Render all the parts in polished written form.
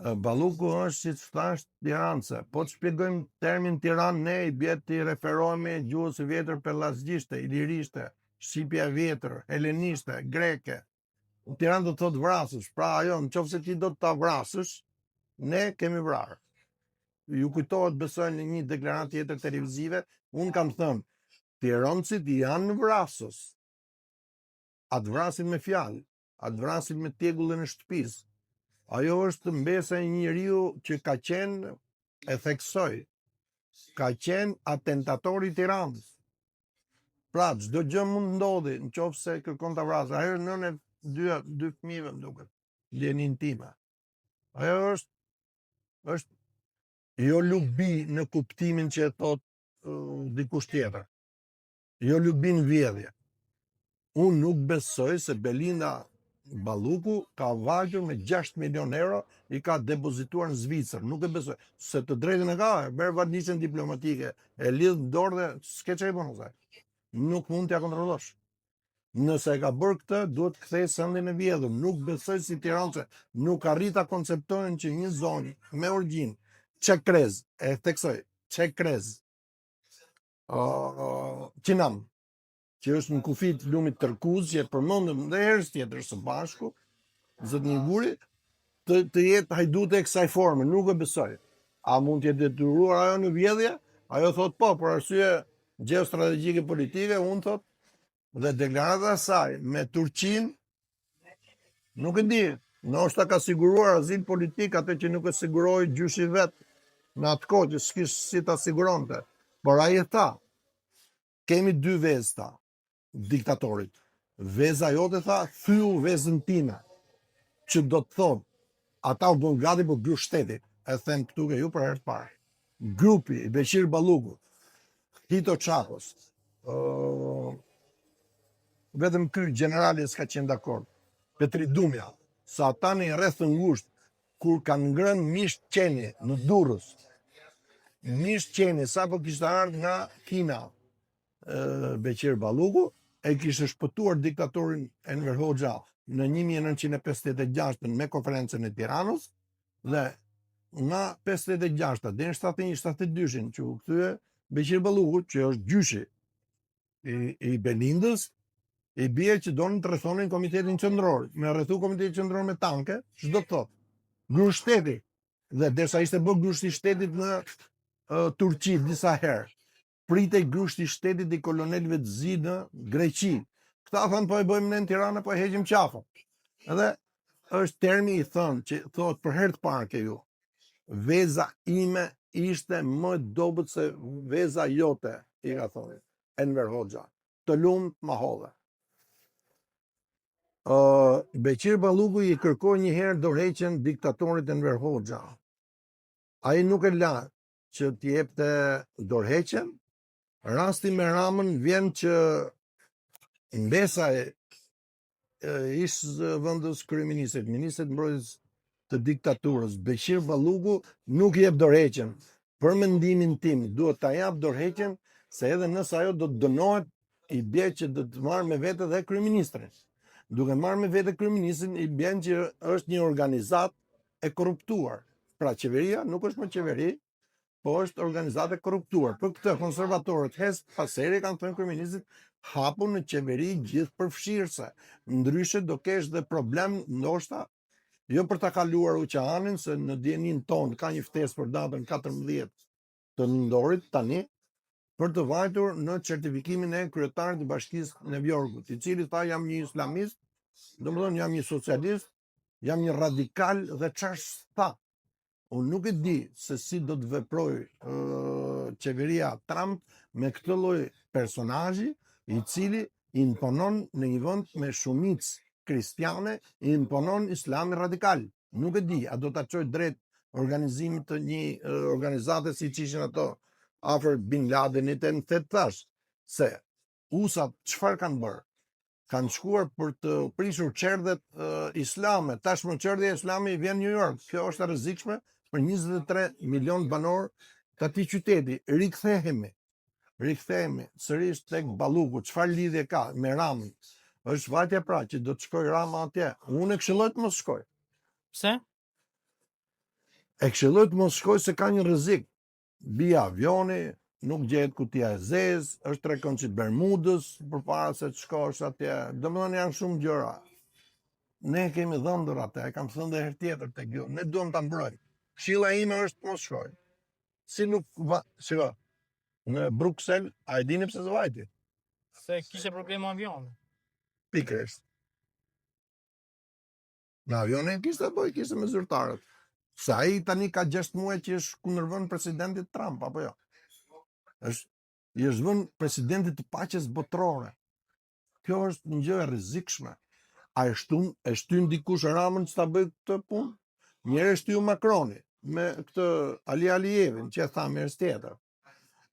Balluku është, siç thashë, tiranse. Po të shpjegojmë termin tiran ne i bie t'i referohemi gjuhës së vjetër pellazgjishte, ilirishte, shqipja e vjetër, helenishte, greke. Tiran do të thotë vrasës. Pra ajo, në qoftë se ti do të ta vrasësh, ne kemi vrarë. Ju kujtohet besoj në një deklaratë tjetër televizive, unë kam thënë, tironsit janë vrasës. A të vrasin me fjalë, a të vrasin me tjegullën e shtëpisë. Ajo është mbesa e një njeriu që ka qenë, e theksoj, ka qenë atentatori i Tiranës. Pra, çdo gjë mund të ndodhi në qoftë se kërkon ta vrasë. Ajo është nënë e dy, dy fëmijëve, më duket, dijeninë time. Ajo është është jo lubi në kuptimin që e thotë uh, dikush tjetër. Jo lubi në vjedhje. Unë nuk besoj se Belinda Balluku ka vajtur me 6 milion euro i ka depozituar në Zvicër. Nuk e besoj. Se të drejtën e ka, e merr valixhen diplomatike, e lidh në dorë dhe s'ke ç'i bën asaj. Nuk mund t'ia kontrollosh. Nëse e ka bërë këtë, duhet të kthejë sendin e vjedhur. Nuk besoj si tiranse, nuk arrij ta konceptojnë që një zonjë me origjinë Çekrez, e theksoj, Çekrez, uh, Qinam, që është në kufi të lumit Tërkuz, që e përmendëm dhe herës tjetër së bashku, zotni Guri, të, të jetë hajdute e kësaj forme, nuk e besoj. A mund të jetë detyruar ajo në vjedhje? Ajo thotë po, për arsye gjeostrategjike politike, unë thotë, dhe deklarata e saj me Turqinë, nuk e di, ndoshta ka siguruar azil politik atë që nuk e siguroi gjyshi vet në atë kohë që s'kish si ta siguronte. Por ai e tha, kemi dy vezë tha, diktatorit. Veza jote tha, thyu vezën time. Që do të thotë, ata u bënë gati për grusht shteti. E them këtu ke ju për herë të parë. Grupi i Beqir Ballukut, Hito Çakos, ë vetëm ky gjenerali s'ka qenë dakord. Petrit Dumja, sa ata në një rreth të ngushtë kur kanë ngrënë mish qeni në Durrës. Mish qeni sapo kishte ardhur nga Kina. Beqir Balluku e kishte shpëtuar diktatorin Enver Hoxha në 1956 me konferencën e Tiranës dhe nga 56 deri në 71 72-shin që u kthye Beqir Balluku që është gjyshi i, i Belindës i bie që donin të rrethonin komitetin qendror me rrethu komitetin qendror me tanke ç'do të thotë grusht shteti dhe derisa ishte bërë grushti i shtetit në uh, Turqi disa herë pritej grushti i shtetit i kolonelëve të zi në Greqi. Këta thanë po e bëjmë ne në Tiranë, po e heqim qafën. Edhe është termi i thënë që thotë për herë të parë ke ju. Veza ime ishte më e dobët se veza jote, i ka thënë Enver Hoxha. Të lumtë ma hodhe. Uh, Beqir Balluku i kërkoi një herë dorëheqjen diktatorit Enver Hoxha. Ai nuk e la që t'i jepte dorëheqjen. Rasti me Ramën vjen që mbesa e ish zëvendës kryeministrit, ministrit të mbrojtjes të diktaturës, Beqir Balluku nuk jep dorëheqjen. Për mendimin tim, duhet ta jap dorëheqjen se edhe nëse ajo do të dënohet, i bie që do të marrë me vete dhe kryeministrin. Duke marrë me vete kryeministrin, i bjen që është një organizatë e korruptuar. Pra qeveria nuk është më qeveri, po është organizatë e korruptuar. Për këtë konservatorët herë pas here kanë thënë kryeministrit hapu në qeveri gjithëpërfshirëse. Ndryshe do kesh dhe problem ndoshta jo për ta kaluar oqeanin se në dijeninë tonë ka një ftesë për datën 14 të nëntorit tani për të vajtur në certifikimin e kryetarit të bashkisë New Yorkut, i cili tha jam një islamist, domethënë jam një socialist, jam një radikal dhe çfarë tha. Unë nuk e di se si do të veprojë qeveria Trump me këtë lloj personazhi, i cili imponon në një vend me shumicë kristiane, imponon islamin radikal. Nuk e di, a do ta çojë drejt organizimit të një organizate siç ishin ato afër Bin Ladenit e në të thash se USA-t çfarë kanë bërë? Kanë shkuar për të prishur çerdhet uh, islame. Tashmë çerdhja islame i vjen në New York. Kjo është e rrezikshme për 23 milion banorë të atij qyteti. Rikthehemi. Rikthehemi sërish tek Balluku. Çfarë lidhje ka me Ramën? Është vajtja pra që do të shkojë Rama atje. Unë e këshilloj të mos shkojë. Pse? E këshilloj të mos shkojë se ka një rrezik. Bie avioni, nuk gjehet kutia e zezë, është trekëndëshi i Bermudës përpara se të shkosh atje. Domethënë janë shumë gjëra. Ne e kemi dhëndër atë, e kam thënë dhe herë tjetër tek ju. Ne duam ta mbrojmë. Këshilla ime është të mos shkojë. Si nuk va, shiko. Në Bruksel, a e dini pse s'vajti? Se kishte probleme avioni. Pikërisht. Me avionin kishte apo i kishte me zyrtarët? Se ai tani ka 6 muaj që është kundërvënë presidentit Trump, apo jo? Është i është vënë presidentit të paqes botërore. Kjo është një gjë e rrezikshme. A e shtyn, e shtyn dikush Ramën që ta bëjë këtë punë? Njëherë e shtyu Macroni me këtë Ali Alijevin që e tha herës tjetër.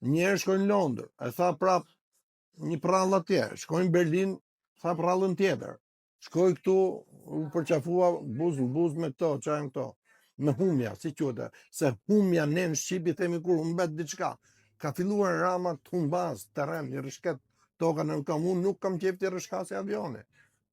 Njëherë shkoi në Londër, e tha prap një përrallë atje, shkoi në Berlin, tha përrallën tjetër. Shkoi këtu, u përqafua buzë në buzë me këto, ça janë këto? Me humbja, si quhet? Se humbja ne në shqip i themi kur humbet diçka. Ka filluar Rama të humbasë terren, i rrëshqet toka nën këmbë. Unë nuk kam qejf t'i rrëshqasë avioni.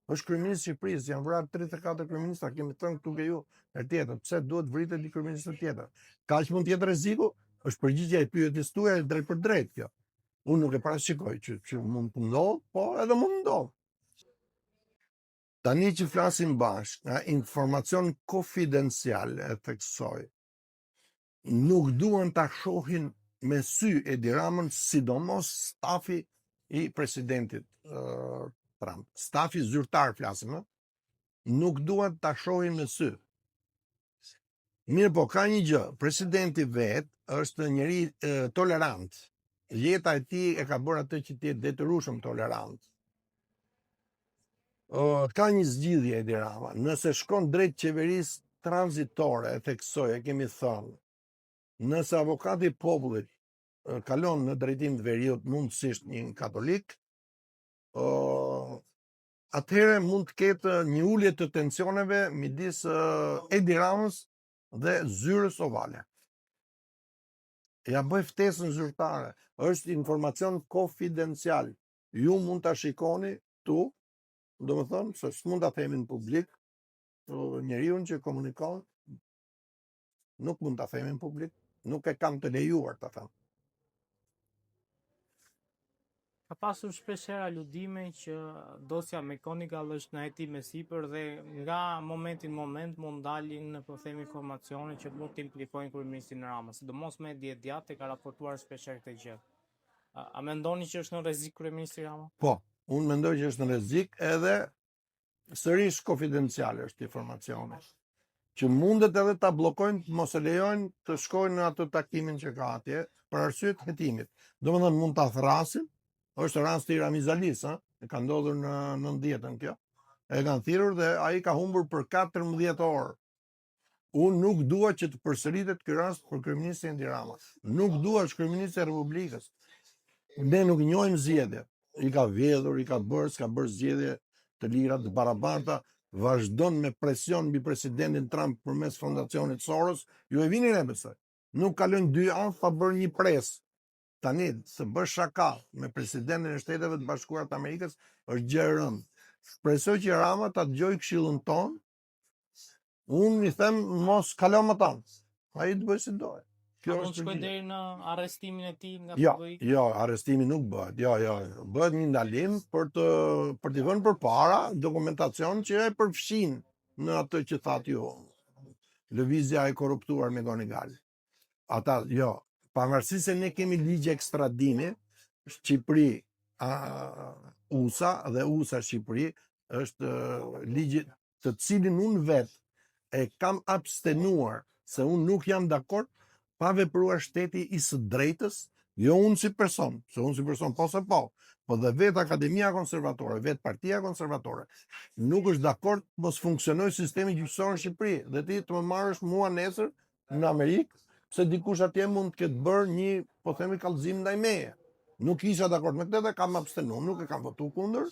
Është kryeministri i Shqipërisë, janë vrarë 34 kryeministra, kemi thënë këtu ke ju, herë tjetër, pse duhet vritet një kryeministër tjetër? Kaq mund të jetë rreziku? Është përgjigja e pyetjes tuaj drejtpërdrejt kjo. Unë nuk e parashikoj që, që mund të ndodhë, po edhe mund të ndodhë. Tani që flasim bashkë, nga informacion konfidencial e theksoj, nuk duan ta shohin me sy Edi Ramën, sidomos stafi i presidentit uh, Trump. Stafi zyrtar flasim, ë? Nuk duan ta shohin me sy. Mirëpo, ka një gjë, presidenti vetë është njeri e, tolerant. Jeta e tij e ka bërë atë që të jetë detyrueshëm tolerant. O, ka një zgjidhje Edi Rama, nëse shkon drejt qeverisë tranzitore, e theksoj, e kemi thënë, nëse avokati i popullit kalon në drejtim të veriut mundësisht një katolik, o, atëherë mund të ketë një ulje të tensioneve midis Edi Ramës dhe zyrës ovale. Ja bëj ftesën zyrtare, është informacion konfidencial. Ju mund ta shikoni këtu, domethënë se s'mund ta themi në publik, njeriun që komunikon Nuk mund ta themi në publik, nuk e kam të lejuar ta them. Ka pasur shpeshherë aludime që dosja McGonigal është në hetim e sipër dhe nga momenti në moment mund dalin, po themi, informacione që mund të implikojnë kryeministrin Rama, sidomos media e djathtë e ka raportuar shpeshherë këtë gjë. A, a mendoni që është në rrezik kryeministri Rama? Po, unë mendoj që është në rrezik edhe Sërish konfidencial është informacioni që mundet edhe ta bllokojnë, të mos e lejojnë të shkojë në atë takimin që ka atje, për arsye të hetimit. Domethënë mund ta thërrasin, është rasti i Ramiz Alisë, ë, e ka ndodhur në 90-ën kjo. E kanë thirrur dhe ai ka humbur për 14 orë. Unë nuk dua që të përsëritet ky rast për kryeministrin Edi Rama. Nuk dua është kryeministri i Republikës. Ne nuk njohim zgjedhjet. I ka vjedhur, i ka bërë, s'ka bërë zgjedhje të lira, të barabarta, vazhdon me presion mbi presidentin Trump përmes fondacionit Soros, ju e vini re besoj. Nuk kalojnë dy javë pa bërë një presë. Tani, të bësh shaka me presidentin e Shteteve të Bashkuara të Amerikës është gjë e rëndë. Shpresoj që Rama ta dëgjojë këshillën tonë Unë i them mos kalo më tanë. Ai të bëjë si dojë. Kjo është shkojë deri në arrestimin e tij nga jo, FBI? Jo, arrestimi nuk bëhet. Jo, jo, bëhet një ndalim për të për t'i vënë përpara dokumentacion që e përfshin në atë që thatë ju. Lëvizja e korruptuar McGonigal. Ata, jo, pavarësisht se ne kemi ligje ekstradimi, Shqipëri, a, USA dhe USA Shqipëri, është ligji të cilin unë vetë e kam abstenuar se unë nuk jam dakord pa vepruar shteti i së drejtës, jo unë si person, se unë si person po se po, po dhe vetë Akademia Konservatore, vetë Partia Konservatore, nuk është dakord mos funksionojë sistemi gjyqësor në Shqipëri dhe ti të më marrësh mua nesër në Amerikë, pse dikush atje mund të ketë bërë një, po themi, kallëzim ndaj meje. Nuk isha dakord me këtë dhe kam abstenu, nuk e kam votu kundër,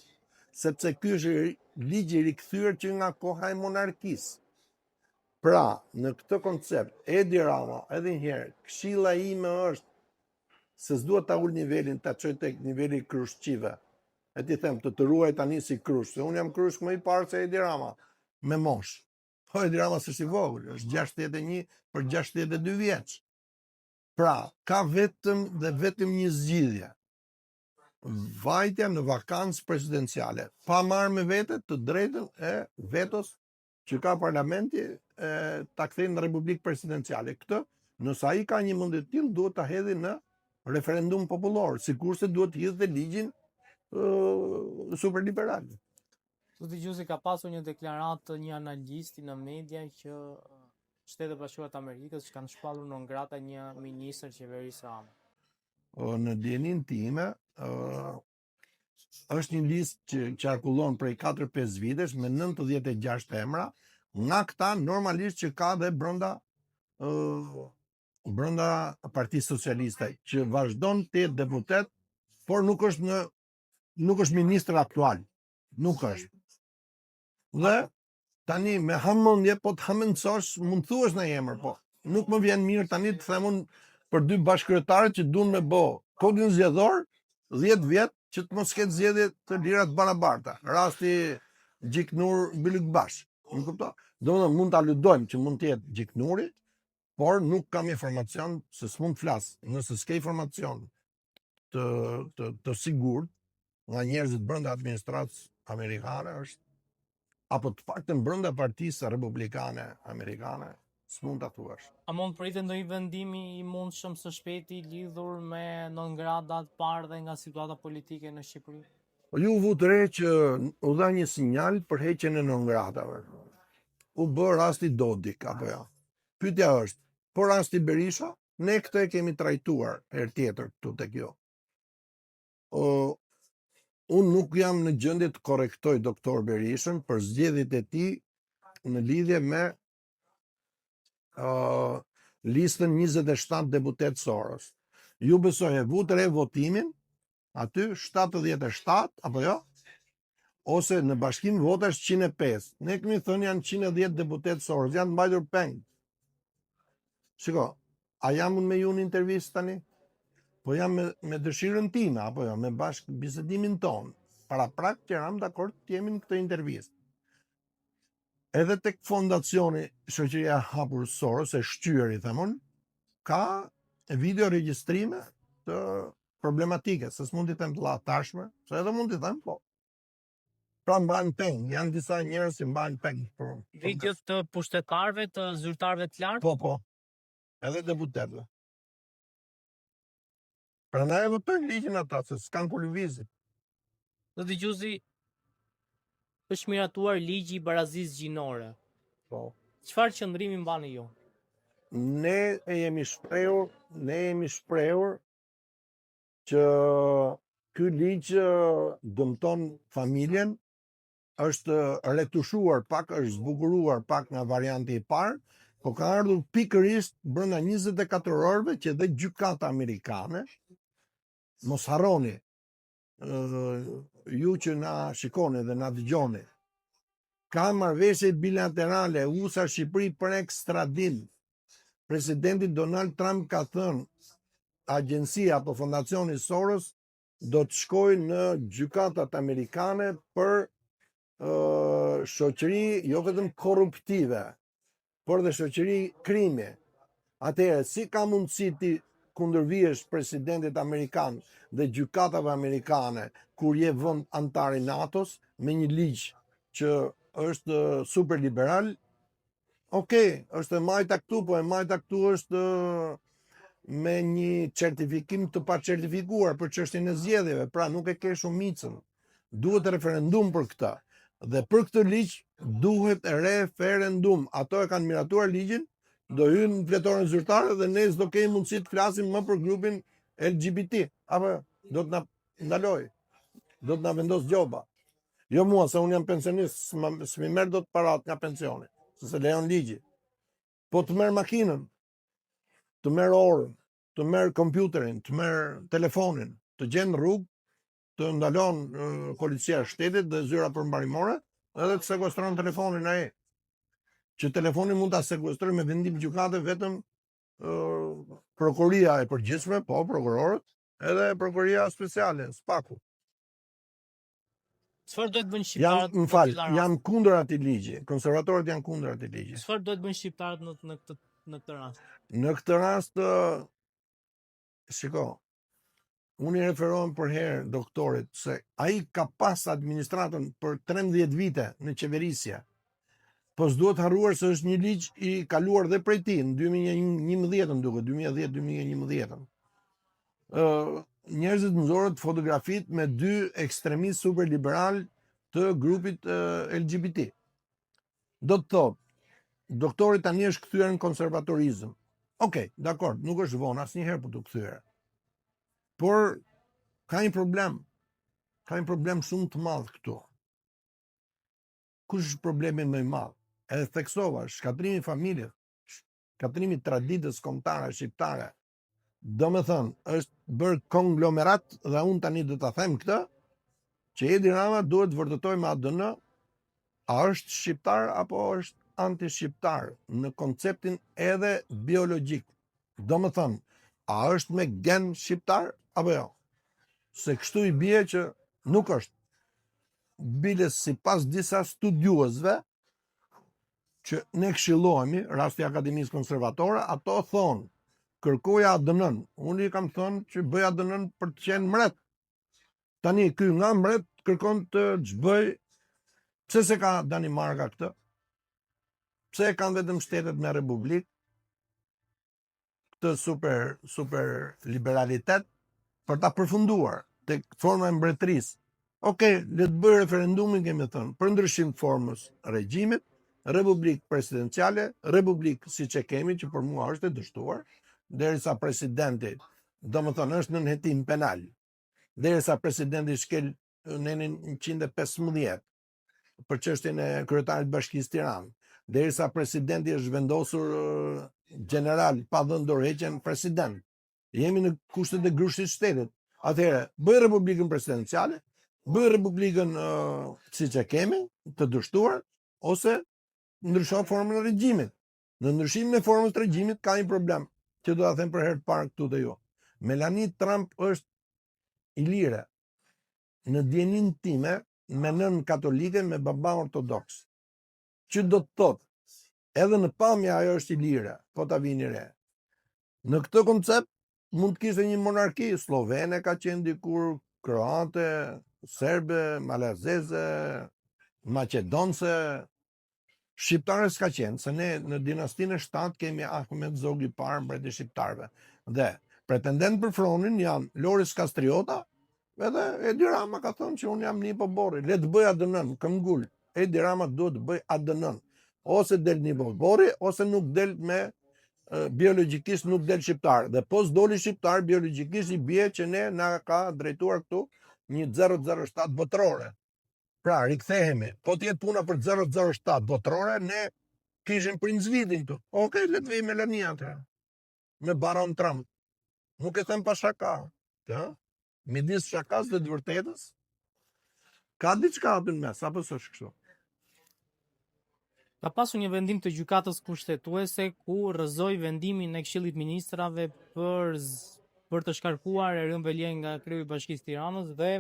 sepse ky është ligj i rikthyer që nga koha e monarkisë. Pra, në këtë koncept, Edi Rama, edhe një herë, këshilla ime është se s'dua ta ul nivelin, ta çoj tek niveli i krushqive. E t'i them të të ruaj tani si krushk, se unë jam krushk më i parë se Edi Rama, me moshë. Po Edi Rama s'është i vogël, është 61 për 62 vjeç. Pra, ka vetëm dhe vetëm një zgjidhje. Vajtja në vakancë presidenciale, pa marrë me vete të drejtën e vetos që ka parlamenti e, ta kthejë në republikë presidenciale. Këtë, nëse ai ka një mendje të tillë, duhet ta hedhë në referendum popullor, sikurse duhet të hidhte ligjin ë superliberal. Zoti Gjuzi ka pasur një deklaratë të një analisti në media që Shtetet e Bashkuara të Amerikës që kanë shpallur non grata një ministër qeverisë Rama. O, në dijeninë time, ë është një listë që qarkullon prej 4-5 vitesh me 96 emra, nga këta normalisht që ka dhe brenda ë brenda Partisë Socialiste, që vazhdon të jetë deputet, por nuk është në nuk është ministër aktual. Nuk është. Dhe tani me hamendje, po të hamendësosh, mund të thuash në emër, po nuk më vjen mirë tani të them unë për dy bashkëkryetarët që duan me bo kodin zgjedhor 10 vjet që të mos ketë zgjedhje të lira të barabarta. Rasti Gjiknur Bylykbash. Më kupton? Domethënë mund ta aludojmë që mund të jetë Gjiknuri, por nuk kam informacion se s'mund të flas. Nëse s'ke informacion të të të sigurt nga njerëzit brenda administratës amerikane është apo të paktën brenda Partisë Republikane Amerikane, s'mund ta thuash. A mund të pritet ndonjë vendim i mundshëm së shpejti lidhur me non grata të parë dhe nga situata politike në Shqipëri? Po ju vutë re që u dha një sinjal për heqjen e non gratave. U bë rasti Dodik apo jo? Pyetja është, po rasti Berisha? Ne këtë e kemi trajtuar herë tjetër këtu tek ju. O, unë nuk jam në gjendje të korrektoj doktor Berishën për zgjedhjet e tij në lidhje me uh, listën 27 deputetë Soros. Ju besoj e vutë re votimin aty 77 apo jo? Ose në bashkim votash 105. Ne kemi thënë janë 110 deputetë Soros, janë mbajtur peng. Shiko, a jam unë me ju në intervistë tani? Po jam me, me dëshirën time, apo jo, me bashkëbisedimin tonë. Paraprak që ramë dakord të jemi në këtë intervistë. Edhe tek fondacioni Shoqëria e Hapur Soros e shqyer i them unë, ka video regjistrime të problematike, se s'mund t'i them të llahtarshme, se edhe mund t'i them, po. Pra mbahen peng, janë disa njerëz që mbahen peng. Për, për Video të pushtetarëve, të zyrtarëve të lartë? Po, po. Edhe deputetëve. Prandaj e votojnë ligjin ata, se s'kan ku lëvizin. Zoti Gjuzi, është miratuar ligji i barazisë gjinore. Po. Çfarë qëndrimi mbani ju? Ne e jemi shprehur, ne jemi shprehur që ky ligj dëmton familjen, është retushuar pak, është zbukuruar pak nga varianti i parë, po ka ardhur pikërisht brenda 24 orëve që dhe gjykata amerikane, mos harroni, ju që na shikoni dhe na dëgjoni, ka marrëveshje bilaterale USA Shqipëri për ekstradim. Presidenti Donald Trump ka thënë agjencia apo fondacioni Soros do të shkojë në gjykatat amerikane për uh, shoqëri jo vetëm korruptive, por dhe shoqëri krimi. Atëherë, si ka mundësi t'i kundërvihesh presidentit amerikan dhe gjykatave amerikane kur je vend anëtar i NATO-s me një ligj që është super liberal? Okej, është e majta këtu, po e majta këtu është me një certifikim të pacertifikuar për çështjen e zgjedhjeve, pra nuk e ke shumicën. Duhet referendum për këtë. Dhe për këtë ligj duhet referendum. Ato e kanë miratuar ligjin, do hyjnë në fletoren zyrtare dhe ne s'do kemi mundësi të flasim më për grupin LGBT. Apo jo, do të na ndalojë. Do të na vendosë gjoba. Jo mua, se unë jam pensionist, s'mi merr dot parat nga pensioni, se s'e lejon ligji. Po të merr makinën, të merr orën, të merr kompjuterin, të merr telefonin, të gjen në rrugë, të ndalon policia e shtetit dhe zyra përmbarimore, edhe të sekuestron telefonin ai. Që telefonin mund ta sekuestrojë me vendim gjykate vetëm prokuroria e përgjithshme, po prokurorët, edhe prokuroria speciale, SPAK-u. Çfarë duhet bëjnë Jam, shqiptarët më në fal, tilla raste? jam kundër atij ligji. Konservatorët janë kundër atij ligji. Çfarë duhet bëjnë shqiptarët në në këtë në këtë rast? Në këtë rast, shiko, unë i referohem përherë doktorit se ai ka pas administratën për 13 vite në qeverisje. Po s'duhet harruar se është një ligj i kaluar dhe prej tij në 2011-ën duket, 2010-2011-ën. Ë njerëzit nxorët fotografitë me dy ekstremistë superliberal të grupit LGBT. Do të thotë, doktori tani është kthyer në konservatorizëm. Okej, dakor, nuk është vonë asnjëherë për t'u kthyer. Por ka një problem. Ka një problem shumë të madh këtu. Kush është problemi më i madh? Edhe theksova, shkatërrimi i familjes, shkatërrimi i traditës kombëtare shqiptare. Do me thënë, është bërë konglomerat dhe unë tani do ta them këtë, që Edi Rama duhet të vërtetojë me ADN a është shqiptar apo është anti-shqiptar në konceptin edhe biologjik. Do me thënë, a është me gen shqiptar apo jo? Se kështu i bie që nuk është. Biles sipas disa studiuesve që ne këshillohemi, rasti i Akademisë Konservatore, ato thonë, kërkoja ADN-n. Unë i kam thënë që bëj ADN-n për të qenë mbret. Tani ky nga mbret kërkon të çbëj. Pse se ka Danimarka këtë? Pse e kanë vetëm shtetet me republikë? Këtë super super liberalitet për ta përfunduar tek forma e mbretërisë. Okej, le të bëj referendumin, kemi thënë, për ndryshim të formës regjimit, republikë presidenciale, republikë siç e kemi, që për mua është e dështuar, derisa presidenti, domethënë, është nën hetim penal, derisa presidenti shkel nenin 115 për çështjen e kryetarit të Bashkisë Tiranë, derisa presidenti është vendosur gjeneral pa dhënë dorëheqjen president. Jemi në kushtet e grushtit të shtetit. Atëherë, bëj republikën presidenciale, bëj republikën uh, siç e kemi, të dështuar, ose ndrysho formën e regjimit. Në ndryshimin e formës të regjimit ka një problem, që do ta them për herë të parë këtu te ju. Melanie Trump është ilire. Në dijeninë time, me nënë katolike, me baba ortodoks. Që do të thotë, edhe në pamje ajo është ilire, po ta vini re. Në këtë koncept mund të kishte një monarki sllovene ka qenë dikur, kroate, serbe, malazeze, maqedonse, shqiptare s'ka qenë, se ne në dinastinë e 7 kemi Ahmet Zogu i parë, mbreti i shqiptarëve. Dhe pretendent për fronin janë Loris Kastriota, edhe Edi Rama ka thënë që unë jam nip oborri, le të bëj ADN-n, këmbgul. Edi Rama duhet të bëj ADN-n. Ose del nip oborri, ose nuk del me biologjikisht nuk del shqiptar. Dhe po s'doli shqiptar, biologjikisht i bie që ne na ka drejtuar këtu një 007 botërore. Pra, rikthehemi. Po të jetë puna për 007 botërore, ne kishim Princ Vidin këtu. Okej, le të vijë Melania atëherë. Me Baron Trump. Nuk e them pa shaka. Të? Midis shakas dhe të vërtetës, ka diçka aty në mes, apo s'është kështu? Ka pasur një vendim të Gjykatës Kushtetuese ku rrëzoi vendimin e Këshillit të Ministrave për për të shkarkuar Erion Veliajn nga kreu i Bashkisë Tiranës dhe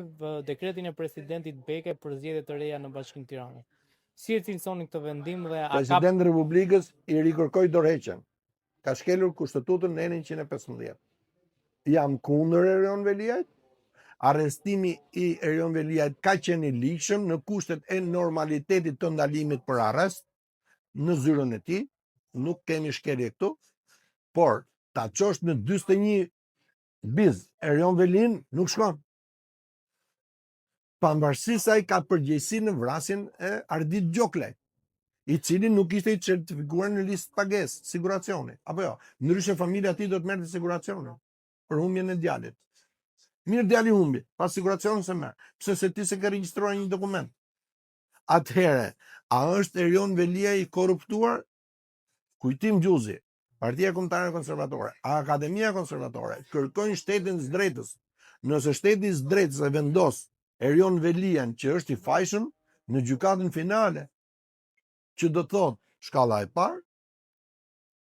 dekretin e presidentit Beke për zgjedhje të reja në Bashkinë Tiranës. Si e cilësoni këtë vendim dhe a ka Presidenti i Republikës i rikërkoi dorëheqjen. Ka shkelur kushtetutën nenin 115. Jam kundër Erion Veliajt. Arrestimi i Erion Veliajt ka qenë i ligjshëm në kushtet e normalitetit të ndalimit për arrest në zyrën e tij, nuk kemi shkelje këtu, por ta çosh në 41 biz Erion Velinë nuk shkon. Pavarësisht se ai ka përgjegjësi në vrasjen e Ardit Gjoklajt, i cili nuk ishte i certifikuar në listë pagesë, siguracioni, apo jo, ndryshe familja e tij do të merrte siguracionin për humbjen e djalit. Mirë djali humbi, pa siguracionin s'e merr. Pse se ti s'e ke regjistruar një dokument? Atëherë, a është Erion Veliaj i korruptuar? Kujtim Gjuzi, Partia Kombëtare Konservatore, Akademia Konservatore, kërkojnë shtetin e së drejtës. Nëse shteti i së drejtës e vendos Erion Veliajn që është i fajshëm në gjykatën finale, që do të thotë shkalla e parë,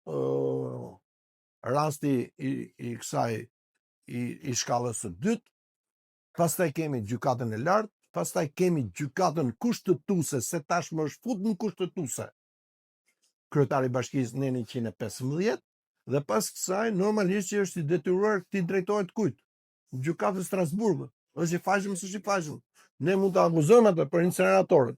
ë rasti i, i kësaj i, i shkallës së dytë, pastaj kemi gjykatën e lartë, Pastaj kemi gjykatën kushtetuese se tashmë është fut në kushtetuese. Kryetari i bashkisë neni 115 dhe pas kësaj normalisht që është i detyruar t'i drejtohet kujt? Gjykatës Strasburgut. Është i fajshëm, s'është i fajshëm. Ne mund të akuzojmë atë për inceneratorët.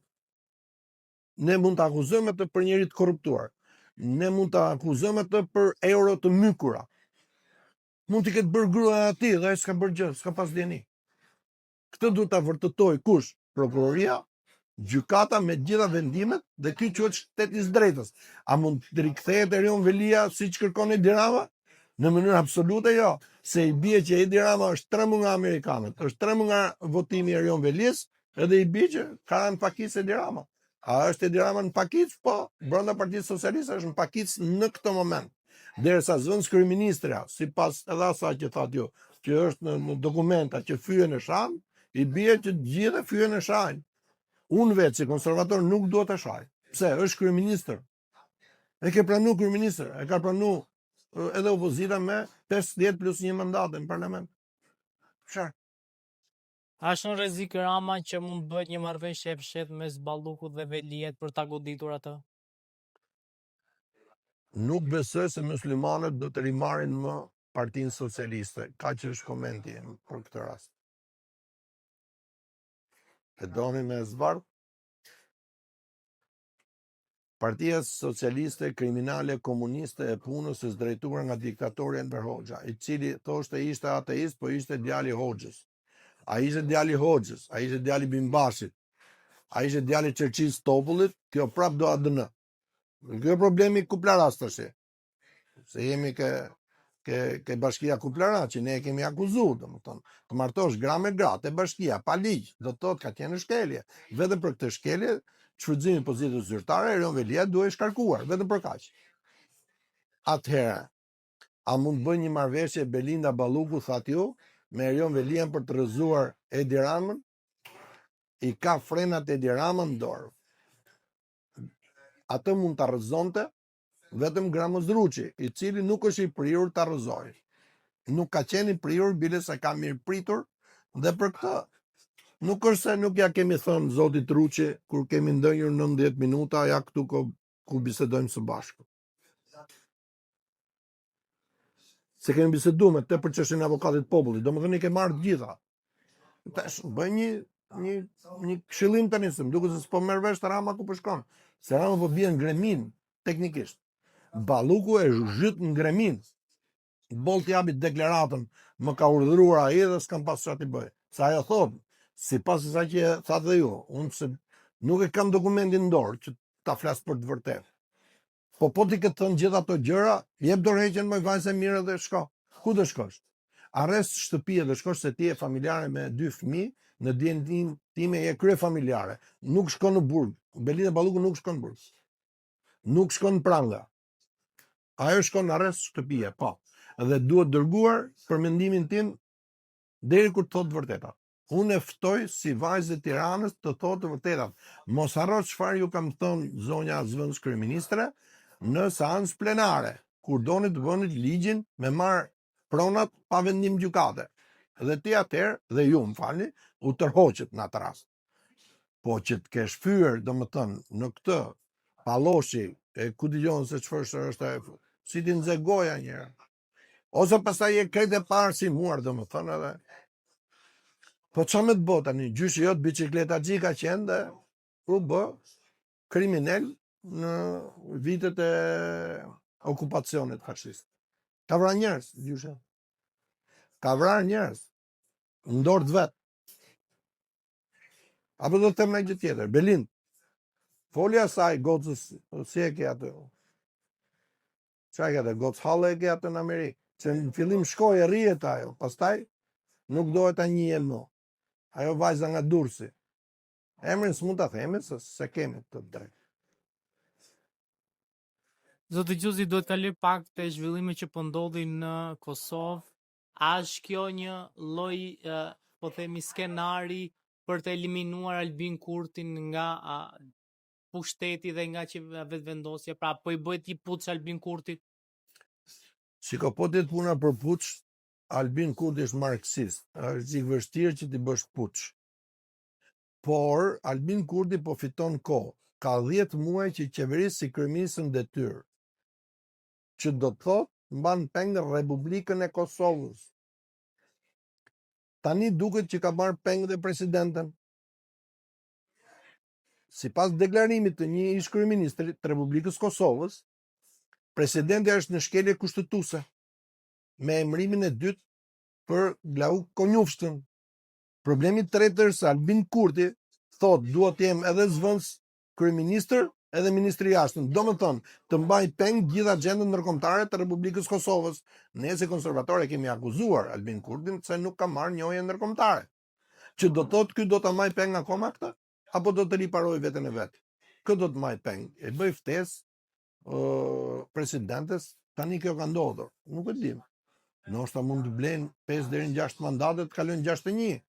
Ne mund të akuzojmë atë për njeri të korruptuar. Ne mund të akuzojmë atë për euro të mykura. Mund t'i ketë bërë gruaja e atij dhe ai s'ka bërë gjë, s'ka pas dijeni. Këtë duhet ta vërtetojë kush? Prokuroria, gjykata me të gjitha vendimet dhe ky quhet shteti i së drejtës. A mund të rikthehet Erion Veliaj siç kërkon Edi Rama? Në mënyrë absolute jo, se i bie që Edi Rama është trembur nga amerikanët, është trembur nga votimi i Erion Velias, edhe i bie që ka rënë pakicë Edi Rama. A është Edi Rama në pakicë? Po, brenda Partisë Socialiste është në pakicë në këtë moment. Derisa zëvendëskryeministrja, sipas edhe asaj që thatë ju, që është në, në dokumenta që fyen e shan, i bie që të gjithë e fyen e shajnë. Unë vetë si konservator nuk dua ta shaj. Pse? Është kryeministër. E ke pranu kryeministër, e ka pranu edhe opozita me 50 plus një mandate në parlament. Çfarë? A është në rrezik Rama që mund të bëhet një marrëveshje e fshehtë mes Ballukut dhe Veliajt për ta goditur atë? Nuk besoj se muslimanët do të rimarrin më Partinë Socialiste. Kaq është komenti im për këtë rast. E doni me zbardh? Partia Socialiste Kriminale Komuniste e Punës është drejtuar nga diktatori Enver Hoxha, i cili thoshte ishte ateist, po ishte djali i Hoxhës. A ishte djali i Hoxhës, a ishte djali i Bimbashit, a ishte djali i Çerçiz Topullit, kjo prap do ADN. Kjo problemi Kuplaras tash. Se jemi ke ke ke bashkia Kuplara që ne e kemi akuzu, domethënë, të martosh gra me gra te bashkia pa ligj, do të thotë ka qenë shkelje. Vetëm për këtë shkelje, shfrytëzimi i pozitës zyrtare, Erion Veliaj duhej shkarkuar, vetëm për kaq. Atëherë, a mund të bëjë një marrëveshje Belinda Balluku thatë ju me Erion Veliajn për të rrëzuar Edi Ramën? I ka frenat Edi Rama në dorë. Atë mund ta rrëzonte vetëm Gramoz Ruçi, i cili nuk është i prirur ta rrëzojë. Nuk ka qenë i prirur, bile se ka mirëpritur dhe për këtë nuk është se nuk ja kemi thënë zotit Ruçi kur kemi ndenjur 90 minuta ja këtu ku, ku bisedojmë së bashku. Se kemi bisedu me të për çështjen e avokatit të popullit, domethënë i ke marrë të gjitha. Tash bëj një një një këshillim tani se më duket se s'po merr vesh Rama ku po shkon. Se Rama po bie në greminë teknikisht. Balluku e zhyt në greminë. Boll të japi deklaratën, më ka urdhëruar ai dhe s'kam pas çfarë t'i bëj. Se ajo thotë, sipas asaj që thatë dhe ju, unë se nuk e kam dokumentin në dorë që ta flas për të vërtetë. Po po t'i ketë thënë gjithë ato gjëra, jep dorëheqjen moj vajzë e mirë dhe shko. Ku do shkosh? Arrest shtëpie do shkosh se ti je familjare me dy fëmijë, në dijeninë time je kryefamiljare. Nuk shkon në burg. Belinda Balluku nuk shkon në burg. Nuk shkon në pranga. Ajo shkon në arrest shtëpie, po. Dhe duhet dërguar për mendimin tim deri kur të thotë të vërtetat. Unë e ftoj si vajzë e Tiranës të thotë të vërtetat. Mos harro çfarë ju kam thënë zonja zëvendëskryeministre në seancë plenare, kur doni të bënit ligjin me marr pronat pa vendim gjykate. Dhe ti atëherë dhe ju më falni, u tërhoqët në atë rast. Po që të kesh fyer, domethënë, në këtë palloshi, e ku dëgjon se çfarë është ajo, si t'i nxe goja një herë. Ose pastaj je krejt e paarsimuar, domethënë edhe. Po ça me të bo tani, gjyshi jot biçikletaxhi ka qenë dhe u bë kriminel në vitet e okupacionit fashist. Ka vrarë njerëz, gjyshi. Ka vrarë njerëz në dorë të vet. Apo do të them një gjë tjetër, Belind. Foli asaj gocës, si e ke atë? Ça e ke atë, gocë halle e ke atë në Amerikë. Se në fillim shkoi e rrihet ajo, pastaj nuk dohet ta njihje më. Ajo vajza nga Durrësi. Emrin s'mund ta themi se s'e kemi të drejtë. Zoti Gjuzi duhet të kaloj pak te zhvillimet që po ndodhin në Kosovë. A është kjo një lloj, po themi skenari për të eliminuar Albin Kurtin nga pushteti dhe nga që vetëvendosja, pra po i bëhet një puç Albin Kurtit? Shiko, po të jetë puna për puç, Albin Kurti është marksist. Është çik vështirë që t'i bësh puç. Por Albin Kurti po fiton kohë. Ka 10 muaj që qeveris si kryeministër në detyrë. Që do të thotë mban peng Republikën e Kosovës. Tani duket që ka marrë peng dhe presidenten. Sipas deklarimit të një ish kryeministri të Republikës Kosovës, presidentja është në shkelje kushtetuese me emërimin e dytë për Glauk Konjufcën. Problemi i tretë është se Albin Kurti thotë dua të jem edhe zëvendës kryeministër edhe ministri i jashtëm. Domethënë, të mbaj peng gjithë agjendën ndërkombëtare të Republikës Kosovës. Ne si konservatorë e kemi akuzuar Albin Kurtin se nuk ka marrë njohje ndërkombëtare. Që do të thotë ky do ta mbaj peng akoma këtë apo do të riparojë veten e vet? Kë do të mbaj peng? E bëj ftesë presidentes, tani kjo ka ndodhur. Nuk e dim. Ndoshta mund të blejnë 5 deri në 6 mandate të kalojnë 61.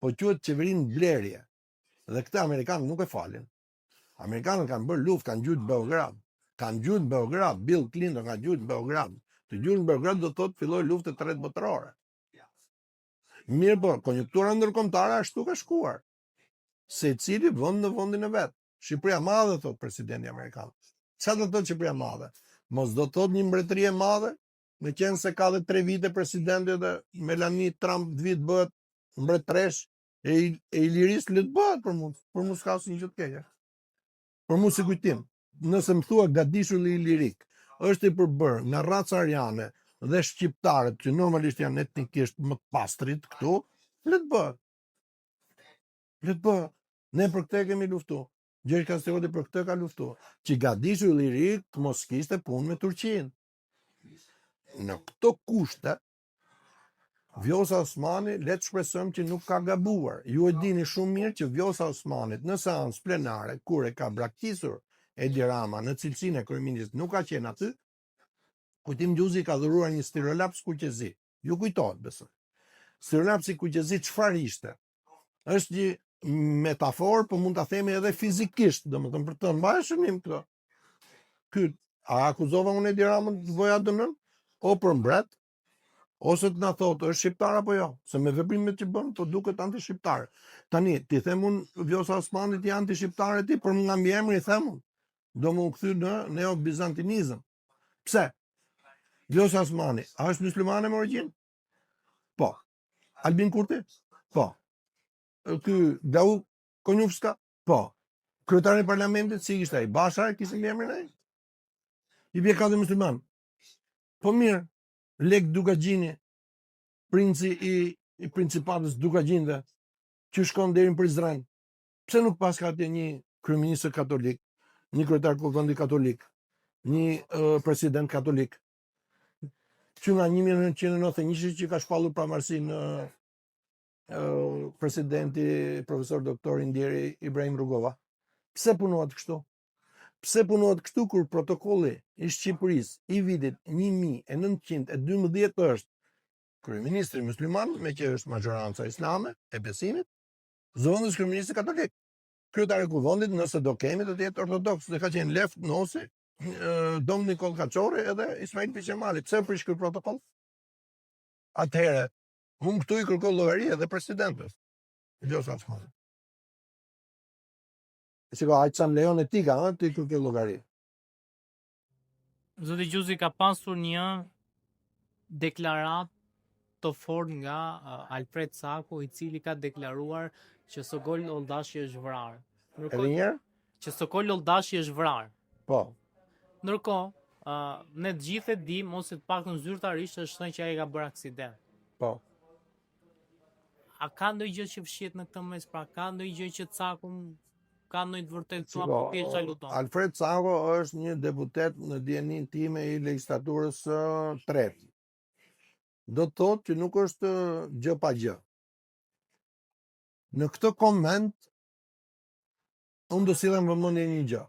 Po quhet qeveri në blerje. Dhe këtë amerikanët nuk e falin. Amerikanët kanë bërë luftë, kanë gjujt Beograd. Kanë gjujt Beograd, Bill Clinton ka gjujt Beograd. Të gjujt Beograd do të thotë filloi lufta e tretë botërore. Mirë po, konjunktura ndërkombëtare ashtu ka shkuar. Secili vend në vendin e vet. Shqipëria e madhe thot presidenti amerikan. Çfarë do të thotë Shqipëria e madhe? Mos do të thotë një mbretëri e madhe, meqenëse ka dhe 3 vite presidenti dhe Melania Trump të vit bëhet mbretëresh e, e Ilirisë le të bëhet për mua, për mua s'ka asnjë gjë të keqe. Për mua si kujtim, nëse më thua gadishulli ilirik është i përbërë nga raca ariane dhe shqiptarët që normalisht janë etnikisht më të pastrit këtu, le të bëhet. Le të bëhet. Ne për këtë kemi luftu. Gjergj Kastrioti për këtë ka luftu. Që gadishulli ilirik të mos kishte punë me Turqinë. Në këto kushte, Vjosa Osmani, le të shpresojmë që nuk ka gabuar. Ju e dini shumë mirë që Vjosa Osmanit në seancë plenare, kur e ka braktisur Edi Rama në cilësinë e kryeministrit, nuk ka qenë aty, Kujtim Gjuzi ka dhuruar një stilolaps kuqezi. Ju kujtohet, besoj. Stilolapsi kuqezi çfarë ishte? Është një metaforë, po mund ta themi edhe fizikisht, domethënë për të mbajë shënim këtë. Ky a akuzova unë Edi Ramën të vojë ADN-n? O për mbret, ose të na thotë është shqiptar apo jo, se me veprimet që bën po duket antishqiptar. Tani ti them unë Vjosa Osmanit je antishqiptare ti për nga mbiemri i them unë. Do më u kthy në neo-bizantinizëm. Pse? Vjosa Osmani, a është muslimane me origjinë? Po. Albin Kurti? Po. Ky Glauk Konjufca? Po. Kryetari i parlamentit si ishte ai? Basha e kishte emrin ai? I bie katër musliman. Po mirë, Lek Dukagjini, princi i, i principatës Dukagjinëve, që shkon deri në Prizren. Pse nuk paska atje një kryeministër katolik, një kryetar kuvendi katolik, një uh, president katolik, që nga 1991 që ka shpallur pavarësinë uh, presidenti profesor doktor i ndjeri Ibrahim Rugova. Pse punohet kështu? Pse punohet kështu kur protokolli i Shqipërisë i vitit 1912 është kryeministri musliman, me që është mazhoranca islame e besimit, zëvendës kryeministri katolik. Kryetari i kuvendit nëse do kemi do të jetë ortodoks, dhe ka qenë Lef Nosi, Dom Nikoll Kaçorri edhe Ismail Piqemali. Pse prish ky protokoll? Atëherë, unë këtu i kërkoj llogari edhe presidentes. Vjosa Osmani. Shiko, aq sa më lejon etika, ëh, t'i kërkoj llogari. Zoti Gjuzi ka pasur një deklaratë të fortë nga Alfred Cako, i cili ka deklaruar që Sokol Olldashi është vrarë. Ndërkohë, Edhe një herë? Që Sokol Olldashi është vrarë. Po. Ndërkohë, uh, ne të gjithë e dimë ose të paktën zyrtarisht është thënë që ai ka bërë aksident. Po. A ka ndonjë gjë që fshihet në këtë mes, pra ka ndonjë gjë që Cako ka ndonjë të vërtetë këtu apo thjesht aludon? Alfred Cako është një deputet në dijeninë time i legjislaturës së tretë. Do të thotë që nuk është gjë pa gjë. Në këtë koment unë do sillem vëmendje një gjë.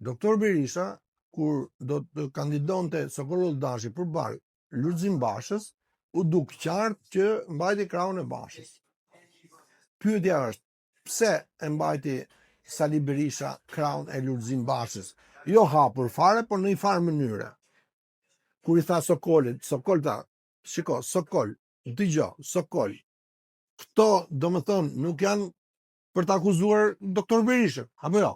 Doktor Berisha, kur do të kandidonte Sokol Olldashi përballë Lulzim Bashës, u duk qartë që mbajti krahun e Bashës. Pyetja është, pse e mbajti Sali Berisha krahun e Lulzim Bashës? Jo hapur fare, por në një farë mënyre. Kur i tha Sokolit, Sokol tha, shiko, Sokol, dëgjo, Sokol. Këto, domethënë, nuk janë për të akuzuar doktor Berishën, apo jo?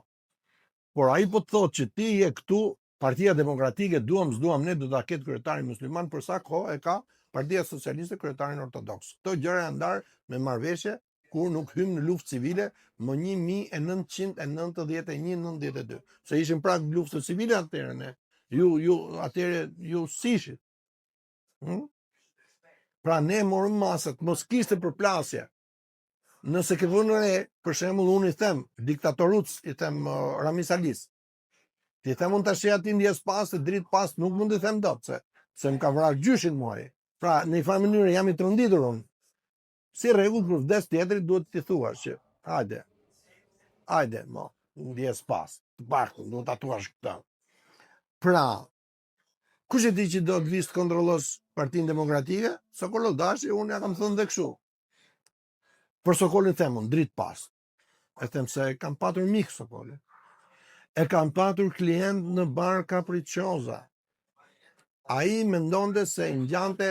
Por ai po të thotë që ti je këtu, Partia Demokratike, duam s'duam ne do ta ketë kryetarin musliman për sa kohë e ka Partia Socialiste kryetarin ortodoks. Këto gjëra janë ndarë me marrëveshje kur nuk hymë në luftë civile më 1991-92. Se ishim prag luftës civile atëherë ne. Ju ju atëherë ju s'ishit. Hmm? Pra ne morëm masat, mos kishte përplasje. Nëse ke vënë re, për shembull unë i them diktatoruc, i them uh, Ramiz Alisë. T'i them unë tash atij ndjesë pastë, dritë pastë, nuk mund t'i them dot se se më ka vrarë gjyshin mua. Pra, në një farë mënyrë jam i tronditur unë. Si rregull kur vdes tjetri duhet t'i thuash që hajde. Hajde, mo, ndjesë pastë. Të paktën duhet ta thuash këtë. Pra, kush e di që do të vish të kontrollosh Partinë Demokratike? Sokol Olldashi, unë ja kam thënë dhe kështu. Për Sokolin them unë, dritë pastë. E them se e kam patur mik Sokolin. E kam patur klient në bar Capricciosa. Ai mendonte se ngjante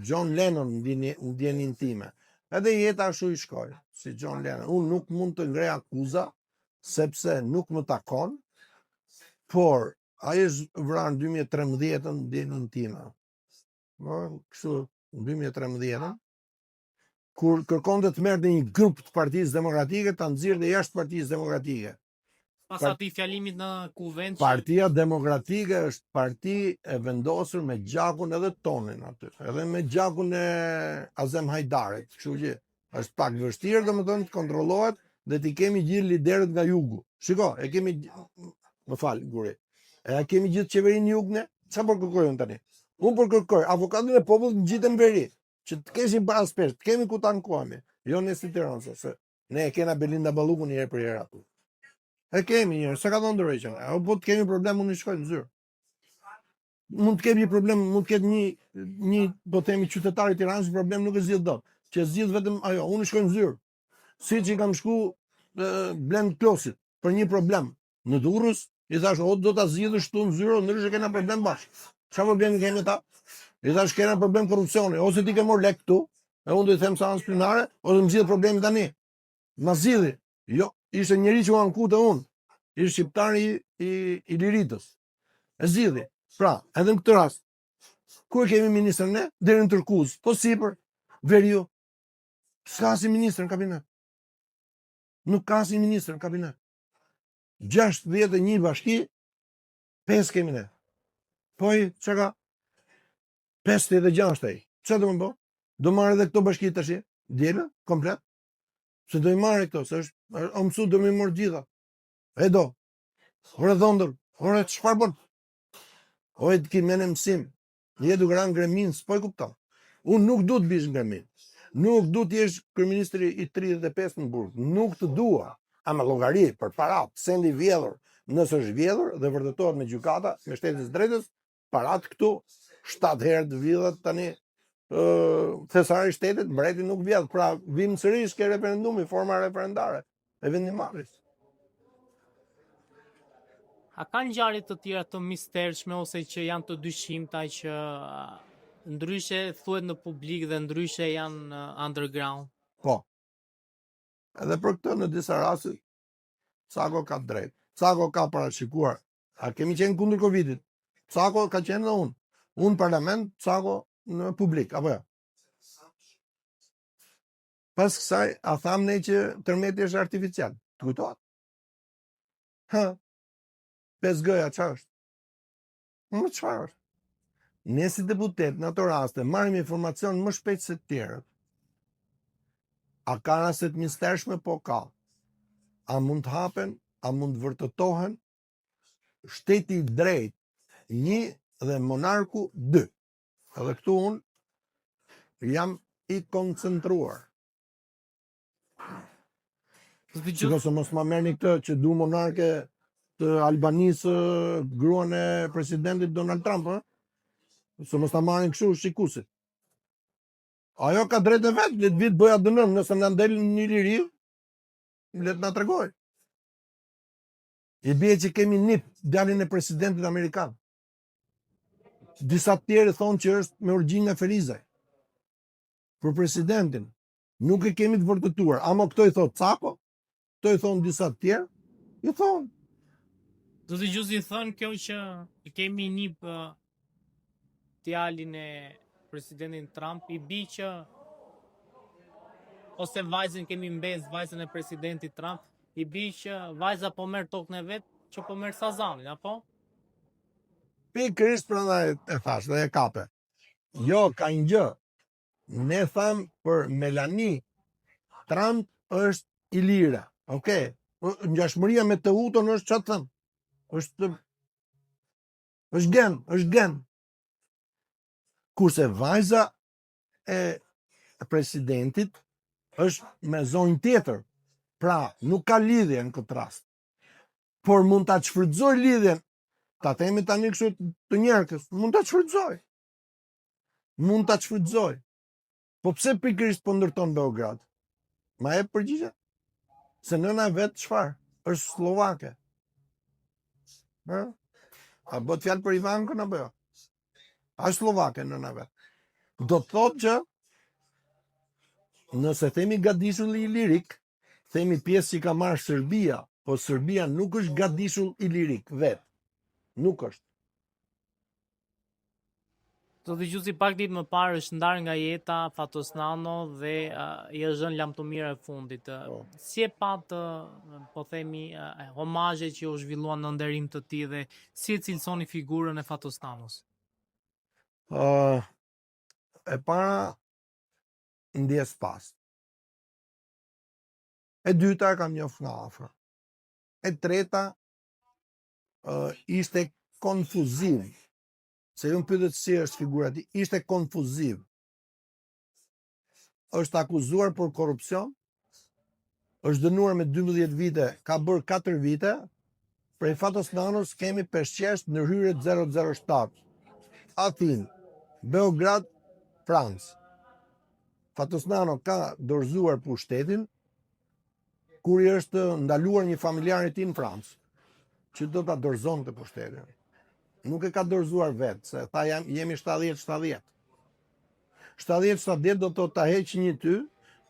John Lennon në dijeninë time. Edhe jeta ashtu i shkoi, si John Lennon. Unë nuk mund të ngre akuza, sepse nuk më takon, por ai është vrarë në 2013-ën në dijeninë time. Më, kështu, në 2013-ën, kur kërkonte të merrte një grup të Partisë Demokratike, ta nxirrte jashtë Partisë Demokratike. Pas atij fjalimit në kuvend që... Partia Demokratike është parti e vendosur me gjakun edhe tonin aty, edhe me gjakun e Azem Hajdarit, kështu që është pak vështirë domethënë të kontrollohet dhe t'i kemi gjithë liderët nga jugu. Shiko, e kemi më fal Guri. E kemi gjithë qeverinë në jug ne? Çfarë po kërkoj unë tani? Unë po kërkoj avokatin e popullit ngjite në veri. Që të kemi baraspeshë, të kemi ku të ankohemi, jo ne si Tiranë, se ne e kena Belinda Ballukun një herë për herë aty. E kemi një herë, s'e ka dhënë dorëheqjen. E po të kemi problem unë i shkoj në zyrë. Mund të kemi një problem, mund të ketë një një po themi qytetar i Tiranës, një problem nuk e zgjidh dot. Që e zgjidh vetëm ajo, unë i shkoj në zyrë. Siç i kam shku Blend Klosit për një problem. Në Durrës, i thash, o do ta zgjidhësh këtu në zyrë, ndryshe kena problem bashkë. Çfarë problemi kemi ta? I thash, kena problem korrupsioni, ose ti ke marrë lek këtu, e unë do i them seancë plenare, ose më zgjidh problemin tani. Ma zgjidhi. Jo, ishte njeri që u anku te unë. Ishte shqiptari i, i, i Iliridës. E zgjidhi. Pra, edhe në këtë rast, ku e kemi ministrën ne? Deri në Tërkuzë, po sipër, veriu. S'ka asnjë ministër në kabinet. Nuk ka asnjë ministër në kabinet. 61 bashki, 5 kemi ne. Po ai, çka ka? 56 ai. Çka do me bo? Do marrë edhe këto bashki tash, djela, komplet. Se do i marrë këto, se është, o mësu do me i marrë gjitha. E do. Ore dhëndër, ore çfarë bën? O e të ki mene mësim. Je duke ra në greminë, s'po e kupton. Unë nuk du të bish në greminë. Nuk du të jesh kryeministri i 35 në burg. Nuk të dua. Ama llogari për parat, sendi i vjedhur, nëse është vjedhur dhe vërtetohet me gjykata, me shtetin e së drejtës, parat këtu 7 herë të vidhet tani ë thesari i shtetit, mbreti nuk vjedh. Pra vim sërish ke referendumi, forma referendare e vendimmarrjes. A ka ngjarje të tjera të mistershme ose që janë të dyshimta që ndryshe thuhet në publik dhe ndryshe janë underground? Po. Edhe për këtë në disa raste Cako ka të drejtë. Cako ka parashikuar. A kemi qenë kundër Covidit? Cako ka qenë dhe unë. Unë në parlament, Cako në publik, apo jo? Pas kësaj, a thamë ne që tërmeti është artificial? Të kujtohet? Ha, 5G-ja, ça është? Më çfarë është? Ne si deputet në ato raste marrim informacion më shpejt se të tjerët. A ka raste të mistershme? Po ka. A mund të hapen? A mund të vërtetohen? Shteti i drejtë, një dhe monarku dy. Edhe këtu unë jam i koncentruar. Shiko se mos ma merrni këtë që du monarke të Albanisë gruan e presidentit Donald Trump, ë? Se mos ta marrin kështu shikuesit. Ajo ka drejtë e vet, le të vijë të bëjë ADN, nëse na del në Iliri, le të na tregojë. I bie që kemi nip djalin e presidentit amerikan. Disa të tjerë thonë që është me origjinë nga Ferizaj. Për presidentin. Nuk e kemi të vërtetuar, ama këto i thotë Cako, këto i thonë disa të tjerë, i thonë. Zoti Gjuzi thënë kjo që kemi nip djalin e presidentit Trump, i bi që ose vajzën kemi mbesë vajzën e presidentit Trump, i bi që vajza po merr tokën e vet, që po merr Sazanin, apo? Pikërisht prandaj e thashë dhe e kape. Jo, ka një gjë. Ne thamë për Melanie Trump është ilire. Okej. Po, ngjashmëria me Teutën është çfarë të them? Është është gen, është gen. Kurse vajza e presidentit është me zonjë tjetër. Pra, nuk ka lidhje në këtë rast. Por mund ta shfrytëzojë lidhjen. Ta themi tani kështu të njerkës, mund ta shfrytëzojë. Mund ta shfrytëzojë. Po pse pikërisht po ndërton Beograd? Ma jep përgjigje? Se nëna e vet çfarë? Është sllovake. Ë? A bëhet fjalë për Ivankën apo jo? A është sllovake nëna e vet? Do të thotë që nëse themi gadishull ilirik, themi pjesë që ka marrë Serbia, po Serbia nuk është gadishull ilirik vetë. Nuk është. Zoti Gjuzi pak ditë më parë është ndarë nga jeta Fatos Nano dhe uh, i është dhënë lamtumira e fundit. Po. Si e patë, po themi, uh, homazhe që u zhvilluan në nderim të tij dhe si e cilësoni figurën e Fatos Nanos? Uh, e para ndjesë pastë. E dyta e kam njoft nga afër. E treta uh, ishte konfuziv. Se ju më pyetët si është figura e tij, ishte konfuziv. Është akuzuar për korrupsion, është dënuar me 12 vite, ka bërë 4 vite, prej Fatos Nanos kemi peshqesh ndërhyrje 007. Athinë, Beograd, Francë. Fatos Nano ka dorëzuar pushtetin kur i është ndaluar një familjar i tij në Francë, që do ta dorëzonte pushtetin. Nuk e ka dorëzuar vetë, se tha jam, jemi 70-70. 70-70 do të thotë ta heq një ty,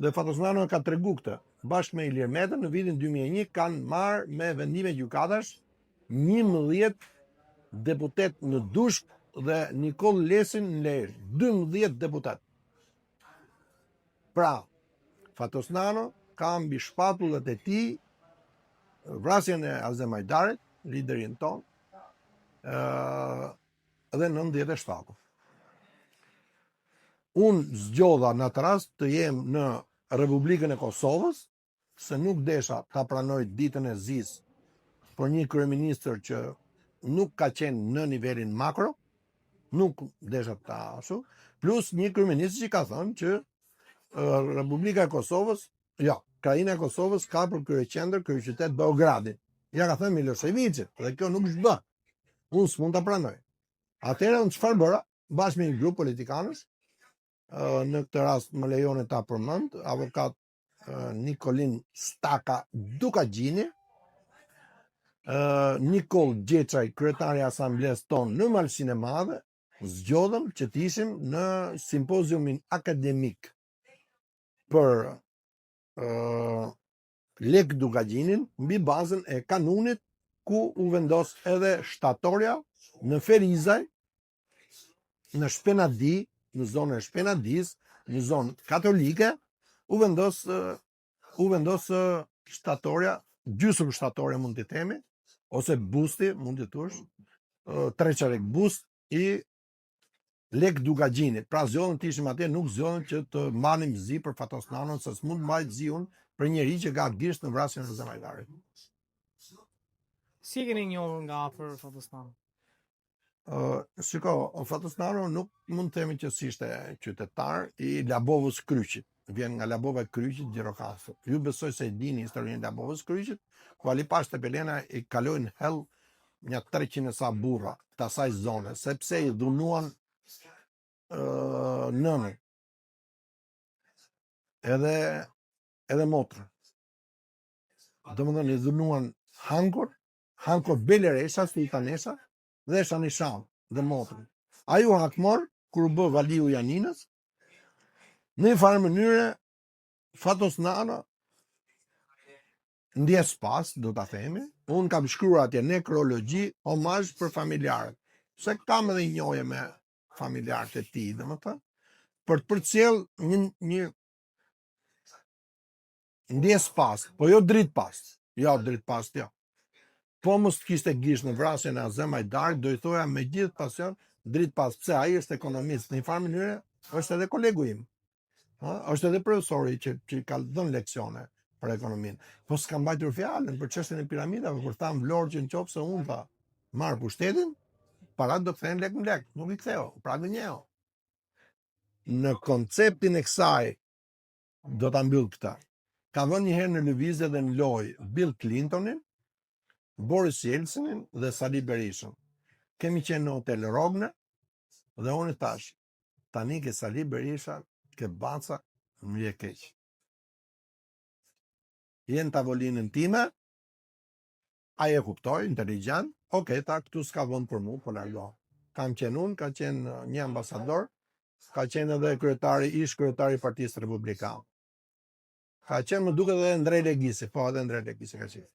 dhe Fatos Nano e ka tregu këtë. Bashkë me Ilir Metën në vitin 2001 kanë marrë me vendime gjykatash 11 deputetë në Dushk dhe Nikoll Lesin në Lezhë. 12 deputetë. Pra, Fatos Nano ka mbi shpatullat e tij vrasjen e Azem Hajdarit, liderin tonë, ë dhe 97. Unë zgjodha në atë rast të jem në Republikën e Kosovës, se nuk desha ta pranoj ditën e zisë për një kryeministër që nuk ka qenë në nivelin makro, nuk desha ta ashtu, plus një kryeministër që ka thënë që Republika e Kosovës, jo, Krahina e Kosovës ka për kryeqendër, kryeqytet Beogradin. Ja ka thënë Miloševićit, dhe kjo nuk është bë. Unë s'mund ta pranoj. Atëherë unë çfarë bëra? Bashkë me një grup politikanësh, në këtë rast më lejoni ta përmend, avokat Nikolin Staka Dukagjini, Nikoll Gjeçaj, kryetari i asamblesë tonë në Malësinë e Madhe, zgjodhëm që të ishim në simpoziumin akademik për uh, Lek Dukagjinin mbi bazën e kanunit ku u vendos edhe shtatorja në Ferizaj në Shpenadi, në zonën e Shpenadisë, në zonë katolike, u vendos u vendos shtatorja, gjysmë shtatorja mund t'i themi, ose busti, mund t'i thuash, treçarek bust i Lek Dukagjinit. Pra zgjodhëm të ishim atje, nuk zgjodhëm që të mbanim zi për Fatos Nanon, se s'mund të mbaj zi unë për njeri që ka gisht në vrasjen e Azem Hajdarit. Si e keni njohur nga afër Fatos Nanon? Uh, shiko, Fatos Nano nuk mund të themi që s'ishte qytetar i Labovës Kryqit. Vjen nga Labova e Kryqit, Gjirokastër. Ju besoj se e dini historinë e Labovës Kryqit, ku Ali Pashë Tepelena i kaloi në hell nja 300 e sa burra të asaj zone, sepse i dhunuan uh, nënën. Edhe edhe motrën. Domethënë i dhunuan Hankor, Hanko Beleresha, Sultanesha, dhe Shanishan dhe motrën. Ai u hakmor, kur u bë valiu i Janinës, në një farë mënyre, Fatos Nano, ndjesë pastë, do ta themi, unë kam shkruar atje nekrologji, homazh për familjarët. Se kam edhe një njohje me familjarët e tij, domethënë, për të përcjell një ndjesë pastë, po jo dritë pastë. Jo, dritë pastë, jo. Po mos të kishte gisht në vrasjen e Azem Hajdarit, do i thoja me gjithë pasion dritë pastë, pse ai është ekonomist, në një farë mënyre është edhe kolegu im. Ha, është edhe profesori që ka dhënë leksione për ekonominë. Po s'ka mbajtur fjalën për çështjen e piramidave, kur tha në Vlorë që në qoftë se unë tha marr pushtetin, parat do kthehen lek në lek, nuk i ktheu, pra gënjeu. Në konceptin e kësaj do ta mbyll këtë. Ka vënë një herë në lëvizje dhe në lojë Bill Clintonin, Boris Jelcinin dhe Sali Berishën. Kemi qenë në hotel Rogner dhe unë i thash, tani ke Sali Berisha, ke baca, më vje keq. Je në tavolinën time, ai e kuptoi, inteligjent, ok, tha, këtu s'ka vend për mu, po largo. Kam qenë unë, ka qenë një ambasador, ka qenë edhe kryetari, ish kryetari i Partisë Republikane. Ka qenë, më duket edhe Ndre Legisi, po edhe Ndre Legisi ka qenë.